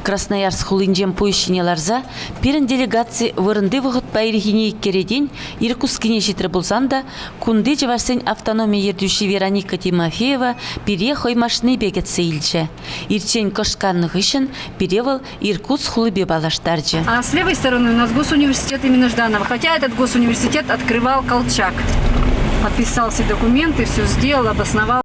Красноярск хулинчен пуйӑс ҫине ларса пирӗн делегаци вырӑнти вӑхӑтпа ирхине иккӗретен Иркутскине ҫитрӗ пулсан та кунти чӑвашсен автономи ертӳҫи Вероника Тимофеева пире хӑй машинипе кӗтсе илчӗ. Ирччен кӑшт каннӑ хыҫҫӑн пире вӑл Иркутск хулипе паллаштарчӗ. А с левой стороны у нас госуниверситет имени Жданова. Хотя этот госуниверситет открывал Колчак. Подписал все документы, все сделал, обосновал.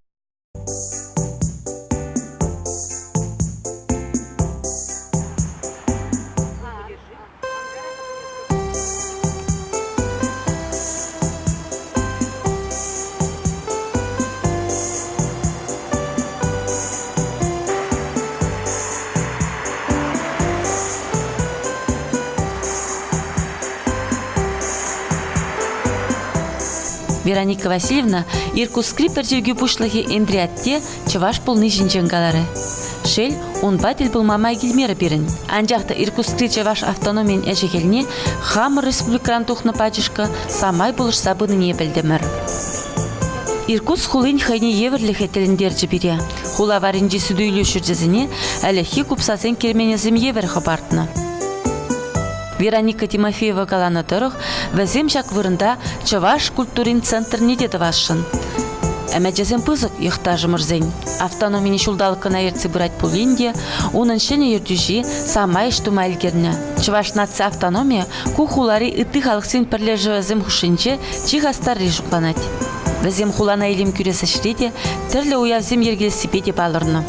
Вероника Васильевна Иркутскри пӗр чиркӳ пуҫлӑхӗ Энтри атте чӑваш пулни ҫинчен каларӗ. Шел, унпа тӗл пулма май килмерӗ пирӗн. Анчах та Иркутскри чӑваш автономийӗн ӗҫӗ-хӗлне хамӑр республикӑран тухнӑ пачӑшкӑ самай пулӑшса пынине пӗлтӗмӗр. Иркутск хулин хӑйне евӗрлӗхӗ тӗлӗнтерчӗ пире. Хула варринчи суту-илӳ ҫурчӗсене ӗлӗкхи купсасен керменӗсем евӗр хӑпартнӑ. Вероника Тимофеева каланӑ тӑрӑх, вӗсем ҫак вырӑнта чӑваш культурин центрне те тӑвасшӑн. Ӗмӗчӗсем пысӑк йӑхташӑмӑрсен. Автономине ҫулталӑк кӑна ертсе пырать пулин те, унӑн ҫӗнӗ ертӳҫи самай ӗҫ тума ӗлкӗрнӗ. Чӑваш наци автономийӗ ку хулари ытти халӑхсен пӗрлешӗвӗсем хушшинче чи хастарри шутланать. Вӗсем хулана илем кӳрес ӗҫре те, тӗрлӗ уявсем йӗркелессипе те палӑрнӑ.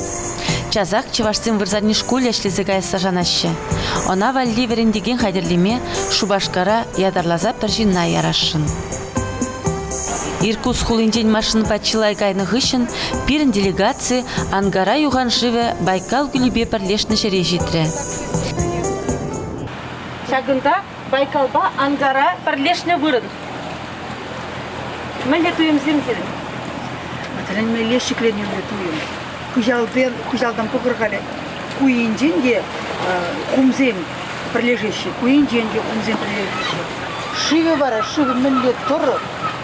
Часах чӑвашсен вырсарни шкулӗ ӗҫлесе каясса шанаҫҫӗ. Ӑна валли вӗрентекен хатӗрлеме Шупашкара ятарласа пӗр ҫынна ярасшӑн. Иркутск хулинчен машинӑпа чылай кайнӑ хыҫҫӑн пирӗн делегаци Ангара юхан шывӗ Байкал кӳллипе пӗрлешнӗ ҫӗре ҫитрӗ. Ҫакӑнта Байкалпа Ангара пӗрлешнӗ вырӑн. Мӗнле туйӑмсем сирӗн? Тӗлӗнмелле шикленӳллӗ туйӑм. Хыҫалтан, хыҫалтан пӑхӑр халӗ. Ку енчен те хумсем пӗрлешеҫҫӗ, ку енчен те хумсем пӗрлешеҫҫӗ. Шывӗ вара, шывӗ мӗнле тӑрӑ,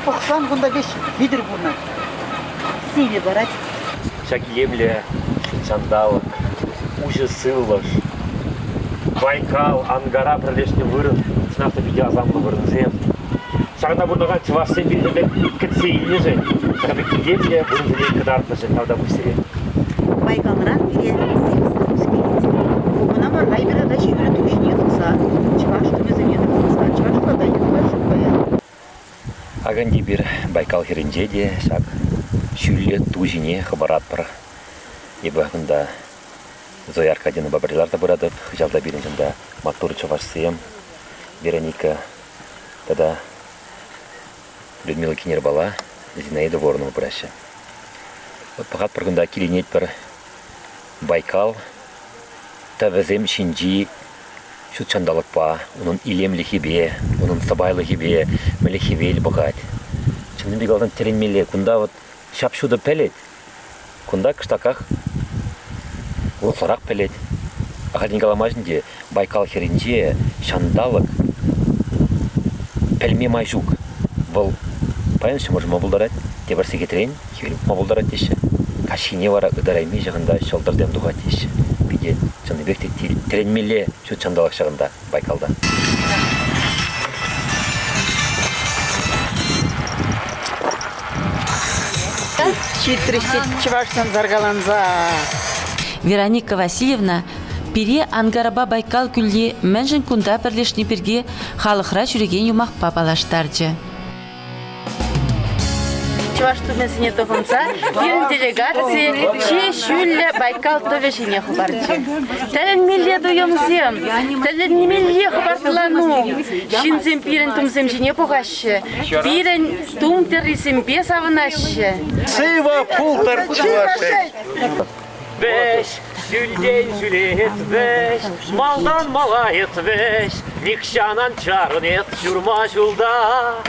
пӑхсан кунта веҫ витӗр курӑнать. Сивӗ парать. Ҫак илемлӗ ҫанталӑк, уҫӑ сывлӑш, Байкал, Ангара пӗрлешнӗ вырӑн, чӑнах та питӗ асамлӑ вырӑнсем. Ҫакна пурӑнакан чӑвашсем вилнӗ пек кӗтсе илнӗшӗн, ҫакӑн пек илемлӗ вырӑнсене кӑтартнӑшӑн тавтапуҫ сире. Байкалран пире симӗс тус килет. Кӑна вара эпир тата ҫӳллӗ ту ҫине тухса чӑваш тумӗсене тӑхӑнса чӑвашла та юрлать паян. Акӑ ӗнтӗ эпир Байкал хӗрринче те ҫак ҫӳллӗ ту ҫине хӑпаратпӑр. Эпӗ кунта Зоя Аркадьевнӑпа пӗрле ларса пыратӑп. Хыҫалта пирӗн кунта маттур чӑвашсем, Вероника тата Людмила Кинербала, Зинаида Воронова пыраҫҫӗ. Вот пӑхатпӑр кунта киленетпӗр. Байкал тӑвӗсем ҫинчи ҫут ҫанталӑкпа, унӑн илемлӗхӗпе, унӑн сӑпайлӑхӗпе мӗнле хӗвел пӑхать. Чӑннипе каласан тӗлӗнмелле. Кунта вот ҫап-ҫутӑ пӗлӗт. Кунта кӑштаках урӑхларах пӗлет. Ахальтен каламасть ӗнтӗ, Байкал хӗрринче ҫанталӑк пӗлме май ҫук. Вӑл паян ҫӑмӑршма пултарать, тепӗр сехетрен хӗвел пӑхма пултарать теҫҫӗ. Каҫхине вара ытарайми ҫакӑнта ҫӑлтӑрсем тухать теҫҫӗ. Питӗ чӑннипех те тӗлӗнмелле ҫут ҫанталӑк ҫакӑнта, Байкалта. Ҫитрӗҫ те чӑвашсем саркаланса. Вероника Васильевна пире Ангарапа Байкал кӳлли мӗншӗн кунта пӗрлешни пирки халӑхра ҫӳрекен юмахпа паллаштарчӗ. Чӑваш тумӗсене тӑхӑнса пирӗн делегаци чи ҫӳллӗ Байкал тӑвӗ ҫине хӑпарчӗ. Тӗлӗнмелле туйӑмсем, тӗлӗнмелле хӑпартлану. Ҫынсем пирӗн тумсем ҫине пӑхаҫҫӗ, пирӗн тум тӗррисемпе савӑнаҫҫӗ. Сывӑ пултӑр чӑвашсем! Вӗҫ, ҫӳлтен ҫӳле эс вӗҫ, малтан мала эс вӗҫ, нихҫан ан чарӑн эс ҫурма ҫулта.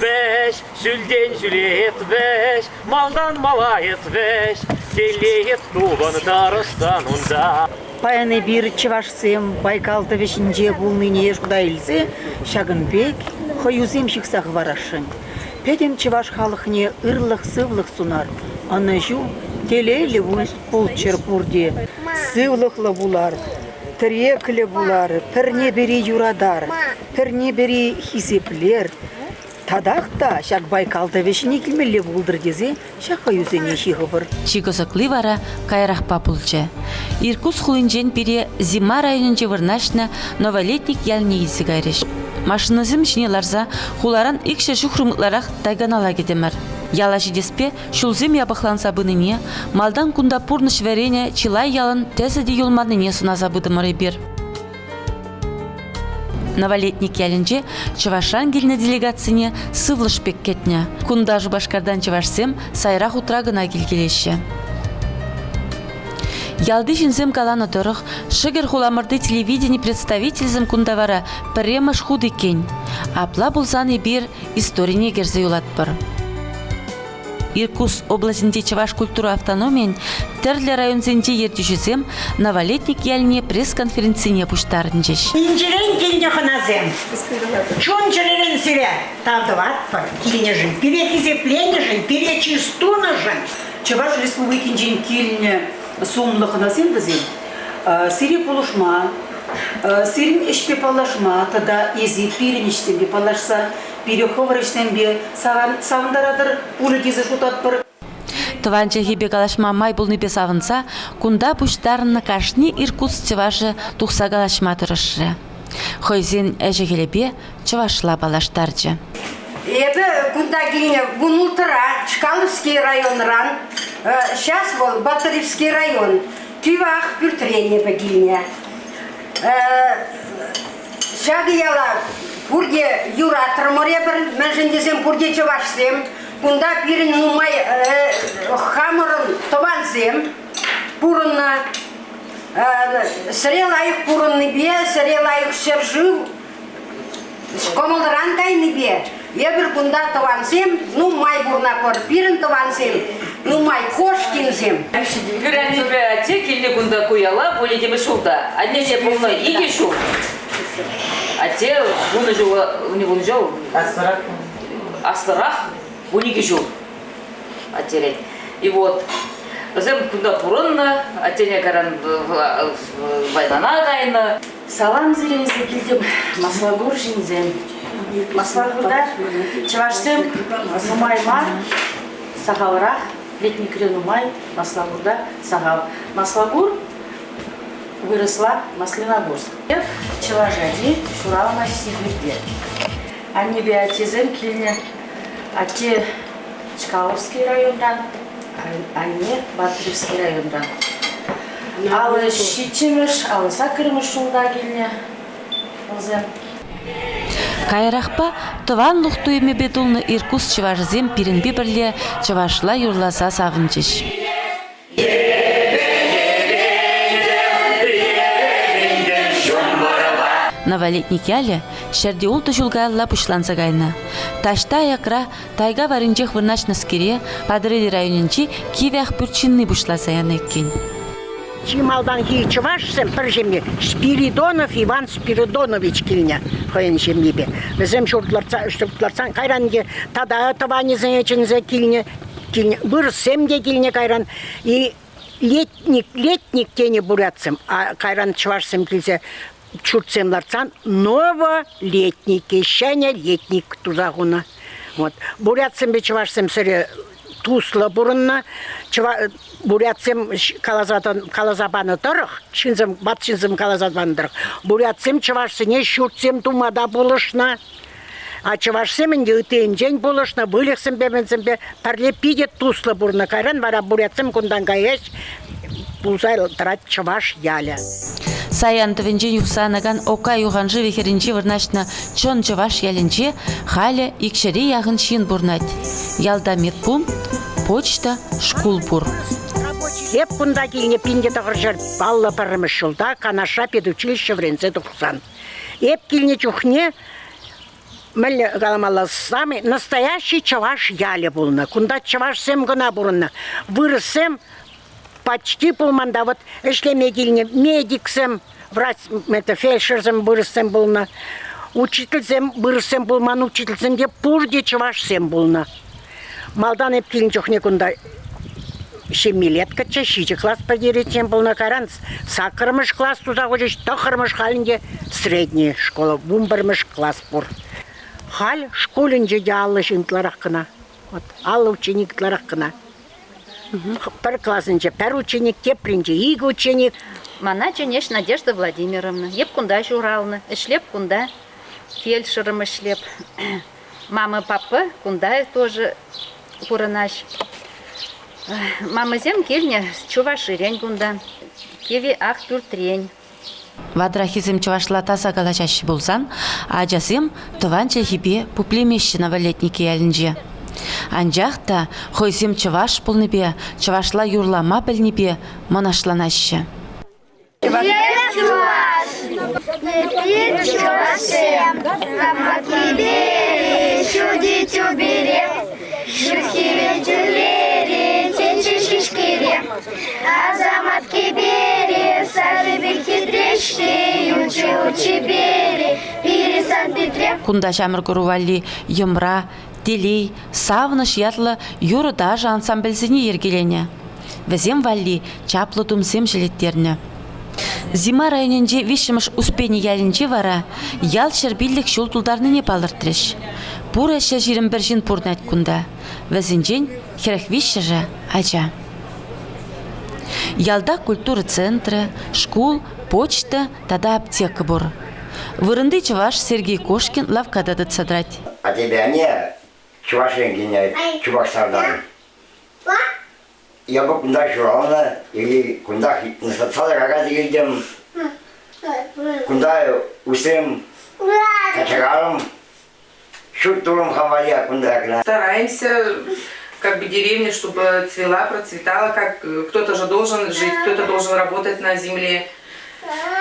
Вӗҫ, ҫӳлтен ҫӳле эс вӗҫ, малтан мала эс вӗҫ, телей эс тупӑн тӑрӑшсан унта. Паян эпир чӑвашсем Байкал тӑвӗ ҫинче пулнине шута илсе ҫакӑн пек хӑюсем ҫыхса хӑварасшӑн. Пӗтӗм чӑваш халӑхне ырлӑх-сывлӑх сунар, ӑнӑҫу, телейлӗ пулччӑр пурте, сывлӑхлӑ пулар. Тӗреклӗ пулар, пӗрне-пӗри юратар, пӗрне-пӗри хисеплер. Татах та ҫак Байкал тӑвӗ ҫине килмелле пултӑр тесе ҫак хӑюсене ҫыхӑпӑр. Чи кӑсӑкли вара каярахпа пулчӗ. Иркутск хулинчен пире Зима районӗнче вырнаҫнӑ Новолетник ялне илсе кайрӗҫ. Машинӑсем ҫине ларса хуларан икҫӗр ҫухрӑм ытларах тайганала кӗтӗмӗр. Яла ҫитеспе ҫулсем япӑхланса пынине, малтан кунта пурнӑҫ вӗренӗ чылай ялӑн тӗсӗ те юлманнине сӑнаса пытӑмӑр эпир. Новолетник ялӗнче чӑвашран килнӗ делегацине сывлӑш пек кӗтнӗ. Кунта Шупашкартан чӑвашсем сайра хутра кӑна килкелеҫҫӗ. Ялти ҫынсем каланӑ тӑрӑх, шӗкӗр хуламӑрти телевидени представителӗсем кунта вара пӗрремӗш хут иккен. Апла пулсан эпир историне кӗрсе юлатпӑр. Иркутск облаҫӗнчи чӑваш культура автономийӗн тӗрлӗ районсенчи ертӳҫӗсем Новолетник ялне пресс-конференцине пуҫтарӑнчӗҫ. Инҫерен килнӗ хӑнасем, чун-чӗререн сире тав тӑватпӑр килнӗшӗн, пире хисепленӗшӗн, пире чыс тунӑшӑн. Чӑваш Республикинчен килнӗ сумлӑ хӑнасем вӗсем сире пулӑшма, сирӗн ӗҫпе паллашма тата эсир пирӗн ӗҫсемпе паллашса пире хӑвӑр ӗҫсемпе савӑнтаратӑр пулӗ тесе шутлатпӑр. Тӑван чӗлхепе калаҫма май пулнипе савӑнса кунта пуҫтарӑннӑ кашни Иркутск чӑвашӗ тухса калаҫма тӑрӑшрӗ. Хӑйсен ӗҫӗ-хӗлӗпе чӑвашла паллаштарчӗ. Эпӗ кунта килнӗ вунулттӑра Чкаловский районран, сейчас вӑл Батыревский район, Кивах пӳртрен эпӗ килнӗ. Ҫакӑ яла пурте юратрӑмӑр эпир, мӗншӗн тесен пурте чӑвашсем. Кунта пирӗн нумай хамӑрӑн тӑвансем пурӑннӑ. Сӗре лайӑх пурӑннипе, сӗре лайӑх ҫӗршыв кӑмӑлран кайнипе эпир кунта тӑвансем нумай пурӑнатпӑр. Пирӗн тӑвансем нумай Кошкинсем. Пирӗн атте килнӗ кунта ку яла пулӗ ҫулта. Аннене пулнӑ икӗ ҫул. Атте вунӑ ҫул, вунӑ ҫул. Аслӑрах. Аслӑрах 12 ҫул аттерен. И вот вӗсем кунта пурӑннӑ, аттене каран войнана кайнӑ. Салам сире илсе килтӗм, Маслакур ҫынсем. Маслакурта чӑвашсем нумай мар, сахалрах, летникре нумай, Маслакурта сахал. Маслакур вырӑсла Маслиногорск. Чӑваш ачи ҫуралнӑ Сибирьте. Аннепе аттесем килнӗ. Атте Чкаловский районтан, анне Батыревский районтан. Алӑ ҫиччӗмӗш, алӑ саккӑрмӗш ҫулта килнӗ вӗсем. Каярахпа тӑванлӑх туйӑмӗпе тулнӑ Иркутск чӑвашӗсем пирӗнпе пӗрле чӑвашла юрласа савӑнчӗҫ. Новолетник ялӗ ҫӗрте ултӑ ҫул каялла пуҫланса кайнӑ. Таҫта аякра тайга варринчех вырнаҫнӑскере Патӑрьел районӗнчи Кивӗ Ахпӳрт ҫынни пуҫласа янӑ иккен. Чи малтанхи чӑвашсем пӗр ҫемье Спиридонов Иван Спиридонович килнӗ хӑйӗн ҫемйипе. Вӗсем ҫурт лартса, ҫурт лартсан кайран ӗнтӗ тата тӑванӗсене чӗнсе килнӗ, килнӗ. Вырӑссем те килнӗ кайран. И летник, летник тенӗ бурятсем, а кайран чӑвашсем килсе ҫуртсем лартсан новолетники, ҫӗнӗ летник туса хунӑ. Вот. Бурятсемпе чӑвашсем сӗре туслӑ пурӑннӑ. Бурятсем каласа, каласа панӑ тӑрӑх, ҫынсем, ват ҫынсем каласа панӑ тӑрӑх, бурятсем чӑвашсене ҫуртсем тума та пулӑшнӑ. А чӑвашсем ӗнтӗ ыттинчен пулӑшнӑ, выльӑхсемпе мӗнсемпе пӗрле питӗ туслӑ пурӑннӑ. Кайран вара бурятсем кунтан каяҫ пулса тӑрать чӑваш ялӗ. Саян тӑвӗнчен юхса анакан Ока юханшывӗ хӗрринче вырнаҫнӑ чӑн чӑваш ялӗнче халӗ икҫӗре яхӑн ҫын пурӑнать. Ялта медпункт, почта, шкул пур. Эп кунта килнӗ 1900 паллӑ пӗрремӗш ҫулта Канашра педучилище вӗренсе тухсан. Эп килнӗ чухне мӗнле каламалла, самый настоящий чӑваш ялӗ пулнӑ. Кунта чӑвашсем кӑна пурӑннӑ. Вырӑссем почти пулман та вот ӗҫлеме килнӗ медиксем, врач, это фельдшерсем вырӑссем пулнӑ. Учительсем вырӑссем пулман, учительсем те пурте чӑвашсем пулнӑ. Малтан эп килнӗ чухне кунта. Ҫеммилеткӑччӗ, ҫичӗ класс пӗтериччен пулнӑ. Кайран саккӑрмӗш класс туса хучӗҫ, тӑххӑрмӗш халӗнче средний школа, вунпӗрмӗш класс пур. Халь шкулӗнче те 50 ҫын ытларах кӑна. Вот 50 ученик ытларах кӑна. Пӗр класӗнче пӗр ученик, тепринче икӗ ученик. Мана чӗнеҫ Надежда Владимировна. Эп кунта ҫуралнӑ, ӗҫлеп кунта. Фельдшером ӗҫлеп. Мама, папа кунта тоже пурӑнаҫ. Мамӑсем килнӗ Чуваширен кунта, Киви Ахпӳртрен. Ватрахисем чӑвашла таса калаҫаҫҫӗ пулсан, ачасем тӑван чӗлхепе пуплемеҫҫӗ Новолетники ялӗнче. Анчах та хӑйсем чӑваш пулнипе, чӑвашла юрлама пӗлнипе мӑнаҫланаҫҫӗ. Эп чӑваш, эпир чӑвашсем, Кипери, ҫути тӳпере, Ҫут хӗвел тӳлери, тӗнче ҫеҫкере. Асамат кӗпере, сарӑ пек хитре-ҫке, Ючи-учи-пере, пире сан питре. Кунта ҫамрӑк ӑру валли йӑмра, телей, савӑнӑҫ ятлӑ юрӑ-ташӑ ансамбльсене йӗркеленӗ. Вӗсем валли чаплӑ тумсем ҫӗлеттернӗ. Зима районӗнчи виҫҫӗмӗш Успени ялӗнче вара ял 105 ҫул тултарнине палӑртрӗҫ. Пурӗ 121 ҫын пурӑнать кунта. Вӗсенчен 43-шӗ ача. Ялта культура центрӗ, шкул, почта тата аптека пур. Вырӑнти чӑваш Сергей Кошкин лавкка та тытса тӑрать. Аттепе анне Чӑваш Енкине Чупашсартан. Эпӗ кунта ҫуралнӑ, или кунтах социаллӑ килтӗм. Кунта ӳсрӗм, качакарӑм. Ҫурт турӑм хам кунта кӑна. Стараемся, как бы деревня, чтобы цвела, процветала, как кто-то же должен жить, кто-то должен работать на земле.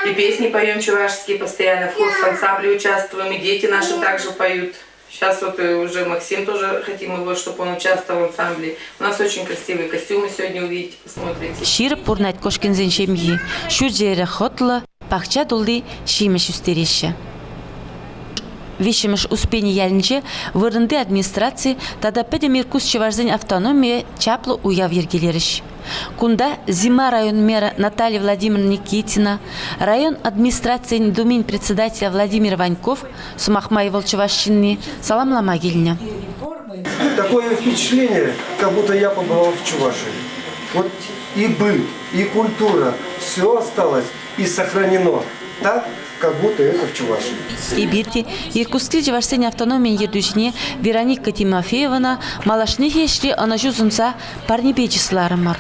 И песни поем чувашские постоянно, в хор в ансамбле участвуем, и дети наши также поют. Сейчас вот уже Максим тоже хотим его, чтобы он участвовал в ансамбле. У нас очень красивые костюмы сегодня увидите, посмотрите. Ҫирӗп пурӑнать Кошкинсен ҫемйи. Ҫурт-йӗрӗ хӑтлӑ, пахча тулли ҫимӗҫ ӳстереҫҫӗ. Виҫҫӗмӗш Успени ялӗнче вырӑнти администраци тата пӗтӗм Иркутск чӑвашсен автономийӗ чаплӑ уяв йӗркелерӗҫ. Кунта Зима район мэрӗ Наталья Владимировна Никитина, район администрацийӗн Думин председателӗ Владимир Ваньков, сӑмах май вӑл чӑваш ҫынни, саламлама килнӗ. Такое впечатление, как будто я побывал в Чувашии. Вот и быт, и культура, все осталось и сохранено так, как будто это в Чувашии. Эпир те Иркутскри чӑвашсен автономийӗн ертӳҫине Вероника Тимофеевана малашнехи ӗҫре ӑнӑҫу сунса парнепе чысларӑмӑр,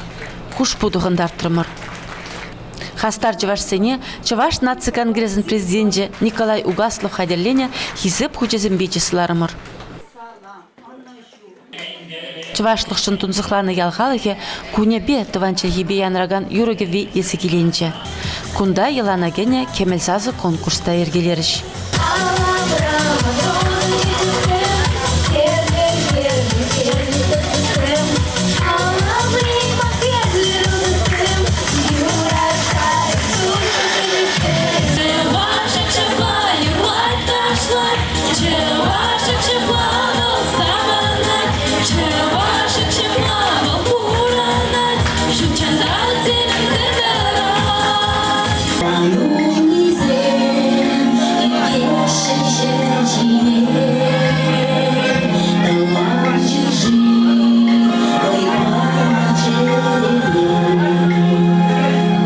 хушпу тӑхӑнтартрӑмӑр. Хастар чӑвашсене Чӑваш наци конгресӗн президенчӗ Николай Угаслов хатӗрленӗ Хисеп хучӗсемпе чысларӑмӑр. Чӑвашлӑхшӑн тунсӑхланӑ ял халӑхӗ кунӗпе тӑван чӗлхепе янракан юрӑ-кӗвве илсе киленчӗ. Кунта йӑлана кӗнӗ Кӗмӗл сасӑ конкурс та йӗркелерӗҫ.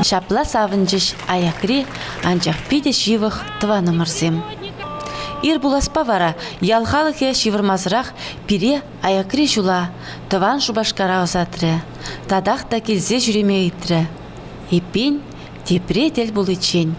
Ҫапла савӑнчӗҫ аякри, анчах питӗ ҫывӑх тӑванӑмӑрсем. Ир пуласпа вара ял халӑхӗ ҫывӑрмасӑрах пире аякри ҫула, тӑван Шупашкара ӑсатрӗ. Татах та килсе ҫӳреме ыйтрӗ. Эппин, тепре тӗл пуличчен.